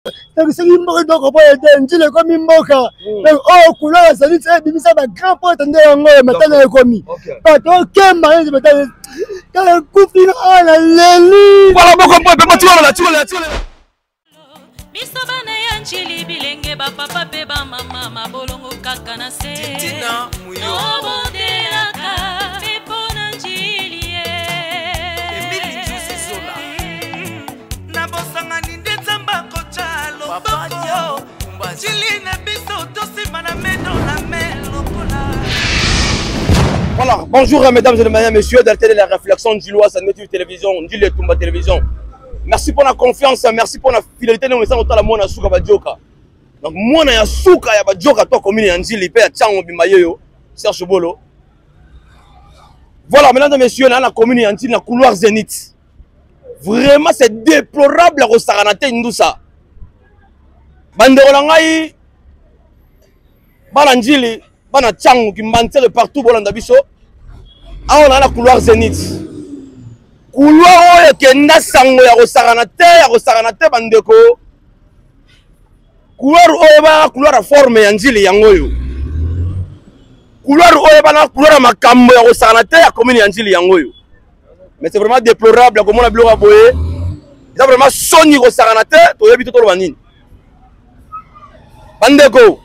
Donc soki mboka eloko boye te, Njili ekomi mboka. Donc oyo couleur ezali ti ebimisa ba grand pote nde yango oyo matanga ekomi. Bato okemba neti matanga kaka ekufi awa na leli. Voilà, boko mpo pe tiolela tiolela tiolela. Biso bana ya Njili, bilenge, bapapa mpe bamama, mabolongo kaka na se, tobondelaka mpe mpo na Njili ye. Na bosangani nde Nzambe akotya loboko. Njili na biso, tosima na meno na me lokola. Voilà, bonjour mesdames et messieurs, d'Alter la réflexion Ndjiloise, Native Télévision, Ndjili Tumba Télévision. Merci pour la confiance, merci pour la fidélité. Nous sommes la mona suka badjoka. Donc mona ya suka ya badjoka to commune ya Ndjili pe ya Tchango Bimayeyo, Serge Bolo. Voilà, mesdames et messieurs, dans la commune ya Ndjili, na couloir Zénith. Vraiment c'est déplorable ya kosakana te ndusa. Bandeko na ngai bana Ndjili, bana Tchango, Kimbanseke, partout bolanda biso. Awa na couloir Zénith. Couloir oyo ekenda sango ya kosakana te, ya kosakana te bandeko. Couloir oyo ebana couloir ya forme ya Ndjili yango oyo. Couloir oyo ebana couloir ya makambo ya kosakana te ya commune ya Ndjili yango oyo. Mais c'est vraiment déplorable ya komona biloko ya boye. Eza vraiment soni kosakana te, toyebi te toloba nini. Bandeko,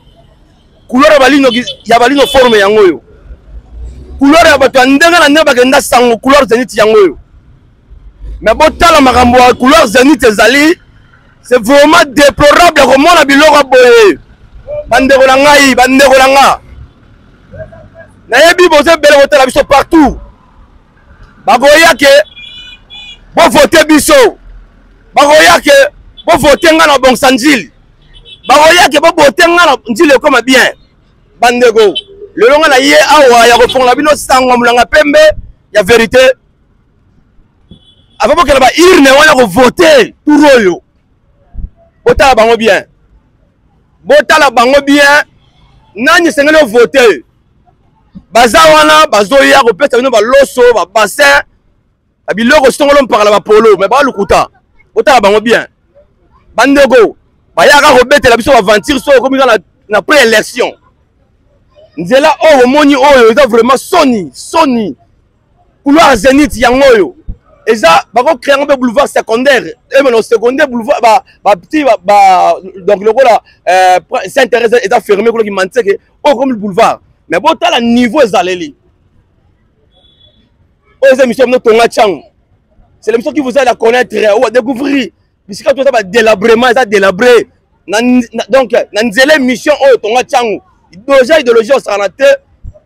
couloir ya balino, ya balino forme yango oyo. Couloir ya bato ya ndenge na ndenge bakenda sango, couloir Zénith yango oyo. Mais botala makambo ya couloir Zénith ezali, c'est vraiment déplorable ya komona biloko ya boye. Bandeko na ngai, bandeko na nga, nayebi boza ebele kotala biso partout. Bakoya ke bovote biso, bakoya ke bovote nga na bongisa Njili, bakoya ke bobote nga na Njili ekoma bien. Bandeko, lelo nga na ye awa ya kofongola bino sango ya molanga pembe ya vérité. Avant bokela ba urne wana kovote tour oyo, botala bango bien, botala bango bien nani esengeli ovote. Baza wana bazoya kopesa bino baloso, ba bassin, ba biloko songolo mpakala ba polo, mais ba lukuta. Botala bango bien. Bandeko, bayaka kobetela biso ba aventure so okomi kaka na pré-élection. Nzela oyo omoni oyo eza vraiment soni, soni. Couloir Zénith yango oyo eza bako créer yango mpe boulevard secondaire, eh, mais secondaire boulevard ba, ba petit ba, ba donc lokola Saint-Thérèse eza fermé kuna Kimbanseke oyo comme boulevard. Mais botala niveau ezaleli. Oyo eza émission bino Tonga Tchango. C'est l'émission qui vous aide à connaître ou à découvrir bisika toza ba délabrement, eza délabré. Na, na, donc na nzela émission oyo Tonga Tchango. Déjà idéologie osakana te,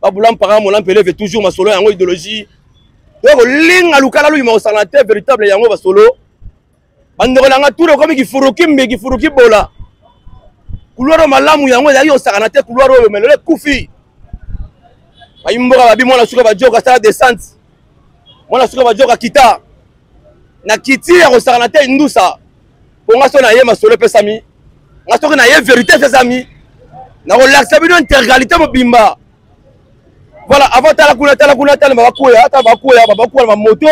babula mpaka mola mpeleve toujours masolo yango idéologie. Donc linga lukala luyima osakana te véritable yango basolo. Bandeko na nga tour okomi kifuruki mbi kifuruki bola. Couloir malamu yango ezalaki osakana te couloir oyo mais lelo ekufi. Bayimboka babi mwana suka bajoka sala descente. Mwana suka bajoka kita. Na kiti ya kosakana te ndusa. Ponga so na ye masolo epesami. Nga soki na ye vérité epesami. Na kolakisa bino intégralité mobimba. Voilà, avant tala kuna, tala kuna, tala bakuya, tala bakuya, bakuya ba moto.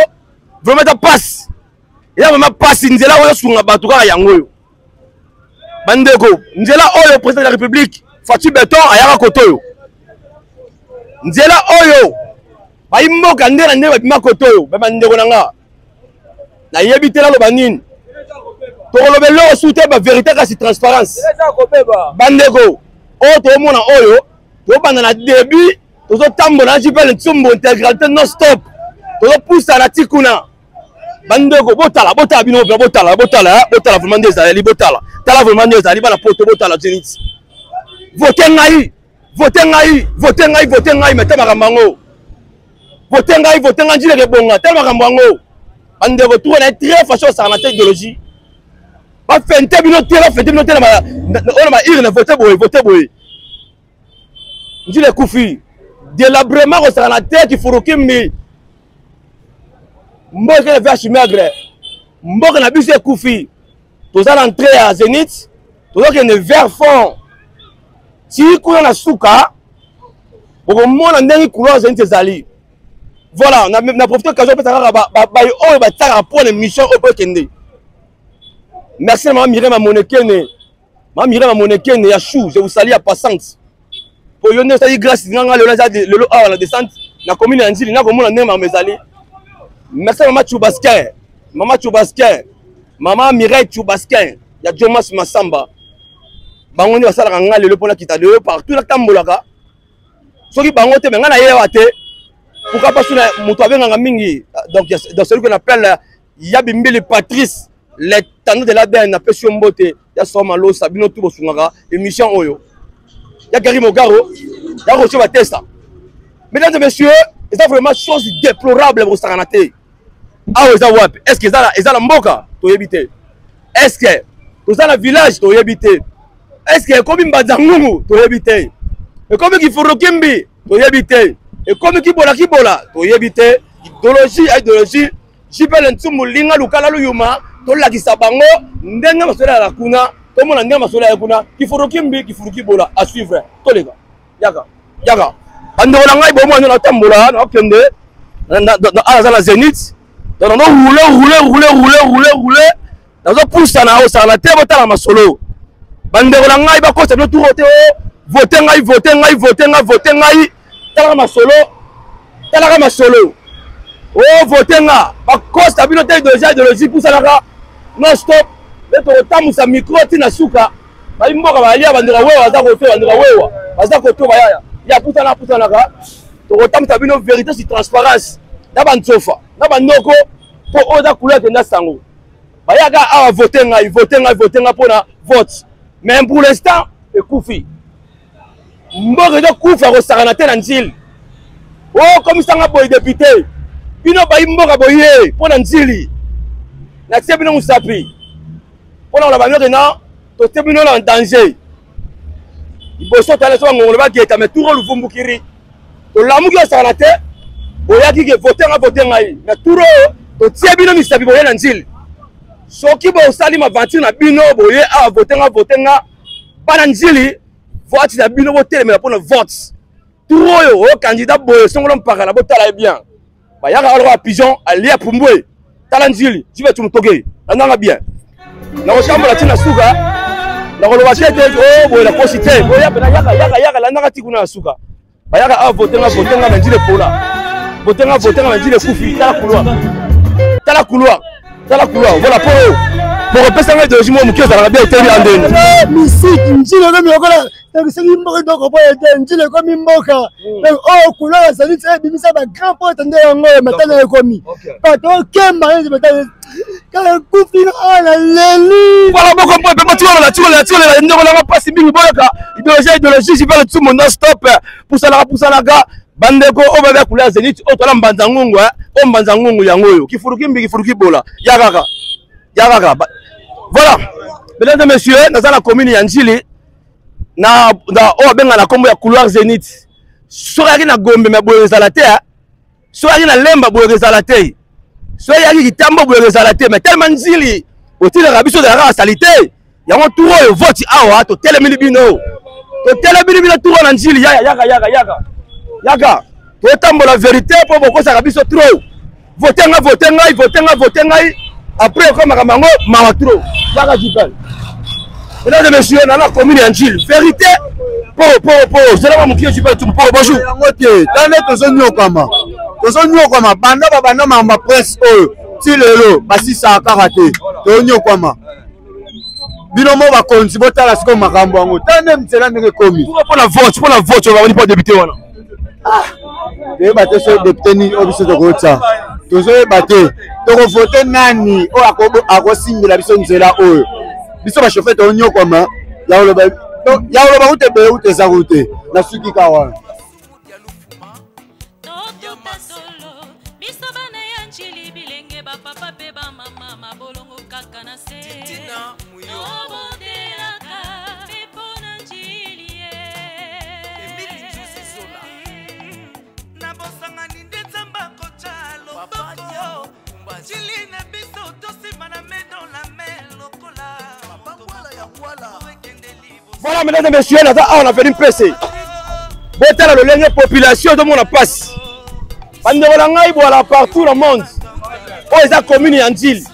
Vraiment ta passe. Eza vraiment passe nzela oyo sunga bato kaka yango oyo. Bandeko, nzela oyo président de la République Fatshi Béton ayaka koto oyo. Nzela oyo bayi mboka nde na nde babima koto oyo, ba bandeko na nga. Nayebi te naloba nini. Tokoloba eloko su te ba vérité kasi transparence. Bandeko, oyo tokomona oyo, tobanda na début, tozotambola na JPL Ntsumbu intégralité non stop. Tozopusana ti kuna. Bandeko, botala, botala bino, botala, botala, botala vraiment nde ezali, botala. Tala vraiment nde ezali, bana poto, botala Zénith. Vote ngai, vote ngai, vote ngai, vote ngai, mais tala makambo yango. Vote ngai, vote ngai, Njili ekebonga, tala makambo yango. Bandeko, tour na ye très façon osakana te idéologie. Bafente bino te, bafente bino te na ba, oyo na ba urne, vote boye, vote boye. Njili ekufi. Délabrement kosakana te, kifuruki mbi. Mboka na vache maigre. Mboka na biso ekufi. Toza na entrée ya Zénith, tozokende vers fond. Ti kuna na suka, bokomona ndenge couloir Zénith ezali. Voilà, na profite occasion opesa kaka baye oyo batiaka mpo na émission oyo po ekende. Merci na mama Mireille Mamonekene, mama Mireille Mamonekene ya chou, je vous salue à passante. Po yo nde osali grâce nga nga lelo naza lelo awa na descente na commune ya Ndjili nakomona ndenge makambo ezali. Merci mama Chubaskin, mama Chubaskin, mama Mireille Chubaskin ya Jomas Masamba. Bango nde basalaka nga lelo mpo nakita lelo partout natambolaka. Soki bango te, me nga nayewa te. Pourquoi pas suna moto abengaka mingi donc dans celui qu'on appelle Yabi Mbili Patrice l'étendue de l'ADN napesi yo mbote ya Soma Losa bino tout bosungaka émission oyo ya Gary Mogaro ya Rocher Batesta. Mesdames et messieurs, eza vraiment chose déplorable bosakana te. Awa eza wapi? Est-ce que eza eza na mboka? Toyebi te. Est-ce que toza na village? Toyebi te. Est-ce que ekomi Mbanza Ngungu? Toyebi te. Ekomi Kifurukimbi? Toyebi te. Ekomi Kibola Kibola? Toyebi te. Idéologie, idéologie JPL Ntsumbu linga lukala luyuma tolakisa bango ndenge masolo ya kuna tomona ndenge masolo ya kuna kifuruki mbi kifuruki bola à suivre toleka yaka yaka bandeko na ngai bomoi natambola nakende aza na zenith donc nazo roule roule roule roule roule roule nazopusana osala te botala masolo bandeko na ngai bakosa bino turo te oh, vote ngai vote ngai vote ngai vote ngai talaka masolo talaka masolo o oh, vote nga bakosa bino te idéologie idéologie pusanaka non stop nde tokotambusa micro ti na suka bayi mboka balia bandeko wewa baza koto bandeko wewa baza koto bayaya ya pusana pusanaka tokotambusa bino vérité sur transparence na bansofa na banoko mpo oyo eza couleur kenda sango bayaka awa vote ngai vote ngai vote ngai mpona vote mais pour l'instant ekufi mboka ezokufa kosakana te na nzili okomisanga boye depute bino bayi mboka boye mpo na nzili natie bino mosapi mpo na koloba bino kena totie bino na danger liboso tala so bangongolo bageta mais tour oyo luvumbukiri tolamuki osakana te boyaki ke vote nga vote ngai na tour oyo totie bino misapi boye na nzili soki bosali maventure na bino boye awa vote nga vote nga bana nzili vote na bino botelemela mpona vote tour oyo oyo candidat boye songolo mpakala botala ye bien bayaka lokola pigeon alia pumbwe tala nzili jibe tumutoke andanga bien nakotambola ti na suka nakoloba te te o oh, boye nakosi te boya pena yaka yaka yaka landaka ti kuna na suka bayaka awa ah, vote nga vote nga na nzili epola vote nga vote nga na nzili ekufi tala couloir tala couloir tala couloir voilà po bokopesa ngai idéologie moko moke ezalaka bien eteli andeni misiki nzili ekomi lokola soki mboka etoko po ete nzila ekomi mboka hmm. donc oyo couleur azali ti ebimisa ba grand porte nde yango oyo matanga ekomi bato okemba neti matanga kaka ekufi awa na leli voilà boko mpo mpe tikolela tikolela tikolela ndeko nanga mpasi mingi boyoka idéologie idéologie jipele tout monde stop pusanaka pusanaka bandeko oyo babe couleur zenith oyo tola mbanza ngungu eh. oyo mbanza ngungu yango oyo kifuruki mbi kifuruki bola ya kaka ya kaka voilà mesdames et messieurs naza na commune ya njili na na oyo abenga na nkombo ya couloir zenith soki ayaki na gombe me boye ezala te eh. soki ayaki na lemba boye ezala te soki ayaki kitambo boye ezala te mais tellement nzili otikaka biso ezalaka kaka salite yango tour oyo vote awa totelemeli bino totelemeli bino tour oyo na nzili yaya yaka yaka yaka yaka totambola verité mpo bokosaka biso trop vote nga vote ngai vote nga vote ngai après ekomaka bango mawa trop kaka jipel mesdames et messieurs na la commune ya njili vérité po po po zelaka mokie jipel tumu po bonjour yango te tande tozonyokama tozonyokwama banda babanda makambo ya presse oyo ti lelo basisaka kaka te tonyokwama bino mo bakonzi botala sikoyo makambo yango tande nzela ndenge ekomi mpo na vote mpo na vote oyo babandi mpo député wana ah, toyeba te soki depute nini oyo biso tokotya tozoyeba te tokovote nani oyo akosimbela biso nzela oyo biso bashofer tonyokwama ya koloba kuta ebele kuta eza kutu te nasuki ka wana biso bana ya njili bilenge bapapa mpe bamama mabolongo kaka na se tobondelaka mpe mpo na njili ye na bosangani nde nzambe akotya loboko njili na biso tosima na medo la me lokola Voilà, mesdames et messieurs, naza awa na veni mpese. Botala lolenge population ezomona mpasi. Bandeko na ngai bwala partout na monde. Oyo eza commune ya Ndjili.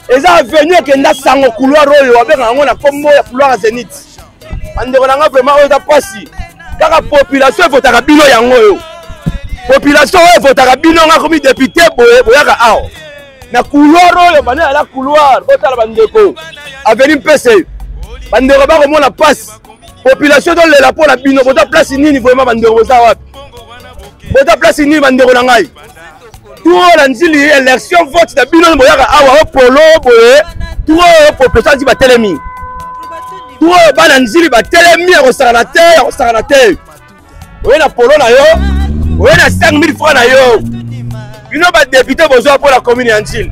Eza avenue ekenda sango couloir oyo babengaka yango na kombo ya couloir ya Zenith. Bandeko na nga, vraiment oyo eza mpasi. Kaka population evotaka bino yango oyo, population oyo evotaka bino, nga komi député boye boyaka awa na couloir oyo, bana yala couloir. Botala bandeko, avenue Mpese, bandeko bakomona mpasi. Population tolela mpo na bino. Boza place nini vraiment bandeko? Boza wapi? Boza place nini bandeko na ngai? Tour na Ndjili, élection, vote na bino, boyaka awa opolo boye. Tour oyo population andi batelemi, tour oyo bana Ndjili batelemi ya kosakana te, ya kosakana te. Oye na polo na yo, oye na 5000 francs na yo. Bino badéputé bozwa mpo na commune ya Ndjili,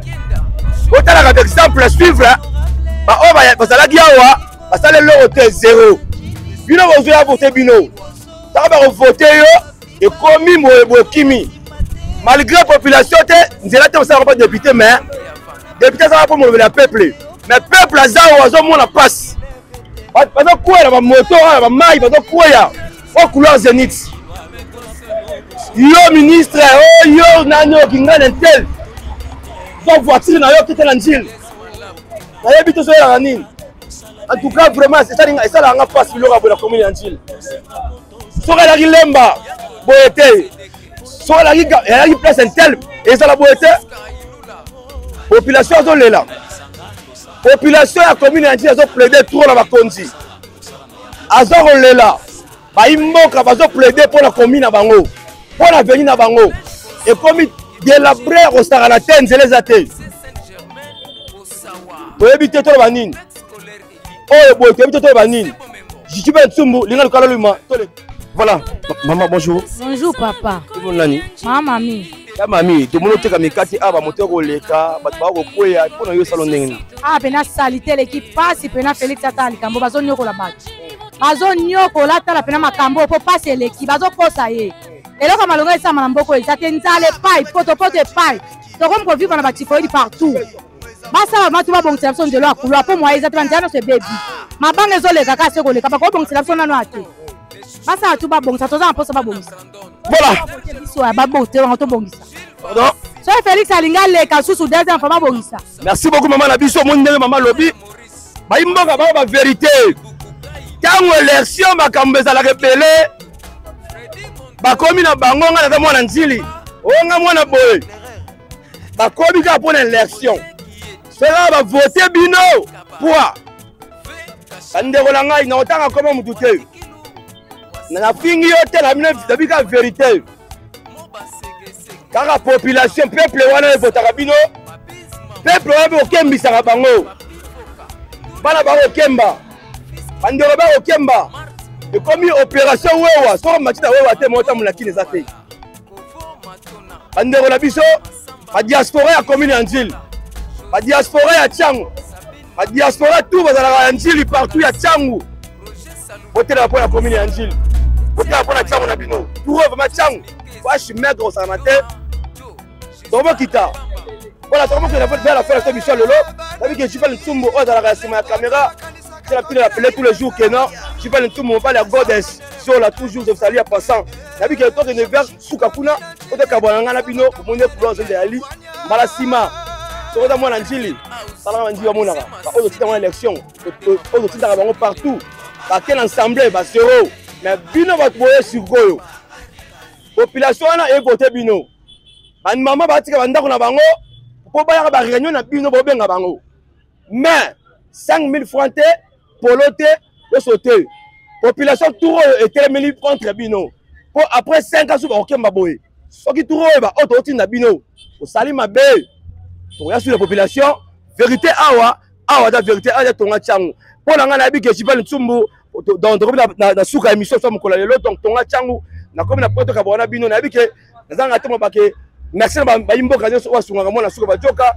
botalaka baexemple à suivre. Baoyo bazalaki awa basala eloko te, zero. Bino bozwa ya vote bino, taka bakovote yo, ekomi boye bokimi malgré population te, nzela te. Osalaka mpo député, mais député azalaka mpo molobeli ya peuple, mais peuple aza oyo azomona mpasi. Bazokweya na bamoto wana, bamai bazokweya o couloir Zenith. Yo ministre oyo nani okinga na ntel, zwa voiture na yo, kete na Ndjili. Nayebi te ozoyelaka nini. En tout cas vraiment esalaka nga mpasi, biloko ya boye na commune ya Ndjili. Soki alaki Lemba boye te, soki alaki place intel ezala boye te. Population azolela, population ya commune ya Ndjili azoplaide trop na bakonzi, aza kolela. Bayi mboka bazoplaide mpo na commune na bango, mpo na avenue na bango. Ekomi délabré, kosakana te, nzela eza te. Toyebi te toloba nini oyo boye, toyebi te toloba nini. Jijibe Ntsumbu linga lukala luma tole. Voilà, maman, bonjour. Bonjour papa. Tout nani? Mama mami. Ya mami, tomoni oteka mikati awa, bamoto ekoleka, bato bakokweya. Mpo na yo esalo ndenge nini? Ah, pena salite eleki, pasi pena. Félix ata likambo, bazonyokola bato, bazonyokola. Tala pena makambo oyo, mpo pasi eleki, bazokosa ye. Eloko ya malonga esalama na mboka oyo eza te. Nzala epai, potopoto epai, tokomi kovivre na batyphoïde partout. Basala matu, babongisela biso nzela ya couloir, mpo moye eza te. Banzela nyonso ebebi, mabanga ezoleka kaka se koleka. Bakobongisela biso nano ate, basala tu, babongisa. Toza na mposa babongisa. Voilà. Biso ya babongisa bango, tobongisa. Pardon. Soki Félix alingi aleka susu deuxième fois, babongisa. Merci beaucoup mama na biso. Omoni ndenge mama alobi, bayi mboka bao bavérité. Ntango élection makambo ezalaka ebele, bakomi na bango: ngai naza mwana Ndjili, oyo nga mwana boye. Bakomi kaka mpo na élection, soki bavote bino poi. Bandeko na ngai, nakotanga koma motu te, nafingi yo te, na bino nabi kaka vérité. Kaka population, peuple wana evotaka bino, peuple wana mpe okembisaka bango. Bana bakokemba, bandeko bakokemba. Ekomi opération wewa, soko matita wewa te, motambola kini eza te. Bandeko na biso badiaspora ya commune ya Ndjili, badiaspora ya Tshangu, badiaspora tout bazalaka ya Ndjili partout, ya Tshangu, botelaka mpo na commune ya Ndjili, botelaka mpo na Tshangu na bino. Pour vraiment Tshangu fashi maître osakana te. Tokobokita voilà, tokomokenda vers la fin ya émission lelo. Nabi ke Jupel Ntsumbu oyo azalaka ya nsima ya caméra, c'est la pile appeler tous les jours que non, Jupel Ntsumbu, mobali ya Godes Zola, toujours je vous salue. En passant, nabi ke tokende vers suka kuna, otokabwana ngai na bino. Omoni couleur ozonde yali mbala nsima. Soki oza mwana Ndjili, salaka na Ndjili, bamonaka baoyo totindaka na élection, oyo totindaka bango partout, bake na ensemble ba zéro. Mais bino bato boye sikoyo, population wana evote bino. Bamama batika bandako na bango mpo bayaka baréunion na bino, bobenga bango, mais 5000 francs te, polo te, nyonso te. Population tour oyo etelemeli contre bino, mpo après 5 ans so bakokemba boye. Soki tour oyo baoyo tokotinda bino osali mabe, tokoya sur la population. Vérité awa, awa eza vérité, awa eza Tonga Tshangu. Mpo na ngai nayebi ke Jipel Ntsumbu. Donc tokomi na suka ya émission so mokolo ya lelo. Donc Tonga Tshangu, nakomi na poto kabwana bino. Nayebi ke nazanga te mobake. Merci na bayi mboka nyonso oyo asungaka mwana suka bajoka.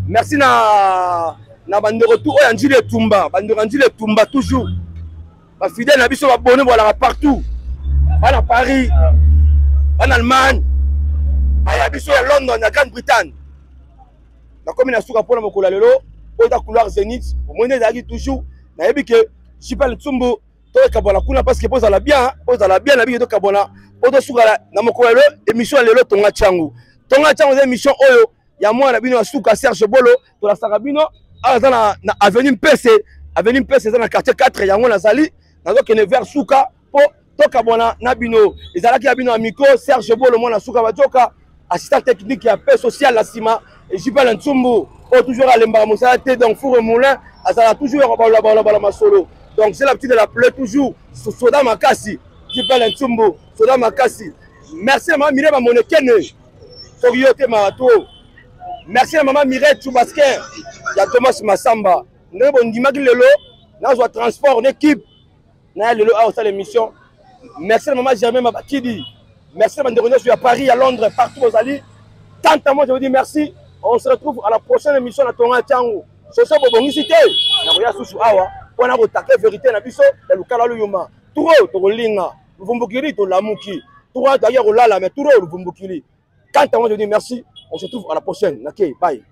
Merci na bandeko tu oyo ya Ndjili etumba, bandeko ya Ndjili etumba, toujours bafidèle na biso, babone bolaka partout, bana Paris, bana Allemagne, baya biso ya London, ya Grande Bretagne. Nakomi na suka mpona mokolo ya lelo oyo eza couloir Zenith. Omoni ezalaki toujours, nayebi ke Jipel Ntsumbu tokabwana kuna, parce que mpo ozala bien, mpo ozala bien, nayebi ke tokabwana mpo tosuka na mokolo ya lelo émission ya lelo Tonga Tshangu. Tonga Tshangu eza émission oyo ya mwana bino ya suka, Serge Bolo. Tolasaka bino. Awa aza na, na avenue Mpese, avenue Mpese eza na quartier 4 yango nazali, nazokende vers suka mpo tokabwana na bino. Ezalaki ya bino ya micro Serge Bolo mwana suka bajoka, assistant technique ya paix sociale na nsima Jupel Ntsumbu oyo toujours alembaka mosala te, donc four et moulin azala toujours ya kobalola balola bala masolo. Donc c'est l'habitude de l'appeler toujours soda makasi, Jupel Ntsumbu soda makasi. Merci na mama Mireille Bamonekene, soki yo te marato. Merci na mama Mireille Tchoubasquin ya Thomas Massamba, ndenge bondimaki lelo nazwa transport na équipe naya lelo awa osala émission. Merci na mama Germain Mabakidi, merci na bandeko nyonso ya Paris, ya Londres, partout bozali. Quant à moi, je vous dis merci. On se retrouve à la prochaine émission na Tonga Tshangu. Soso bobongisi te nakoya susu awa mpona kotake vérité na biso ya lukala luyuma. Turo tokolinga luvumbukili, tolamuki turo toyaki ya kolala, mais turo luvumbukili. Quant à moi, je vous dis merci. On se retrouve à la prochaine. Nake, bye.